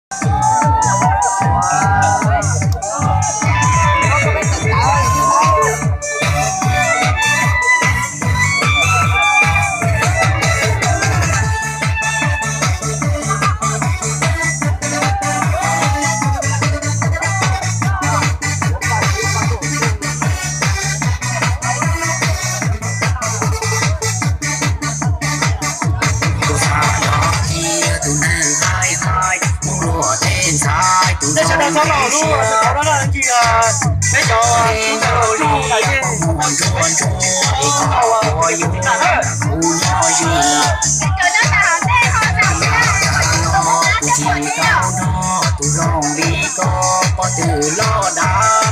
Tus xav yog kiag tus neeg hais hais, mus luag tej ntxhais tus zoo sawv daws txhob los lub siab, peb cov ntsuag li mus ntsuag ntsuag es koj ua yus kuv nyob ze. Tus tsis tau nrog tus zoo li koj pob tw loj dav.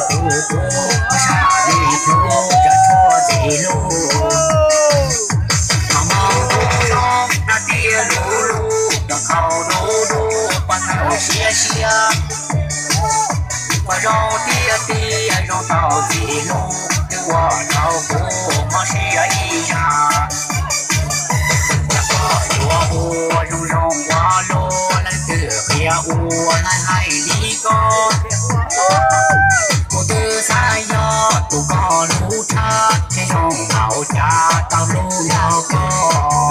Tus tus sab li hlub rau tshuaj ntxim hlub. Thaum mus ua zoo na tiag lub lub, rau qhov lub lub poj thawj siab siab. Ua zoo tiag tiag zoo tau ntxim hlub, twb ua rau kuv mob siab ib zag. Yog koj yuav ua zoo zoo ua luaj, leej twg qhia ua lawv hais li koj. Kuv twb xav yog tus koj lub tshab, ntshe zoo npaum cas tau hlub nrog koj.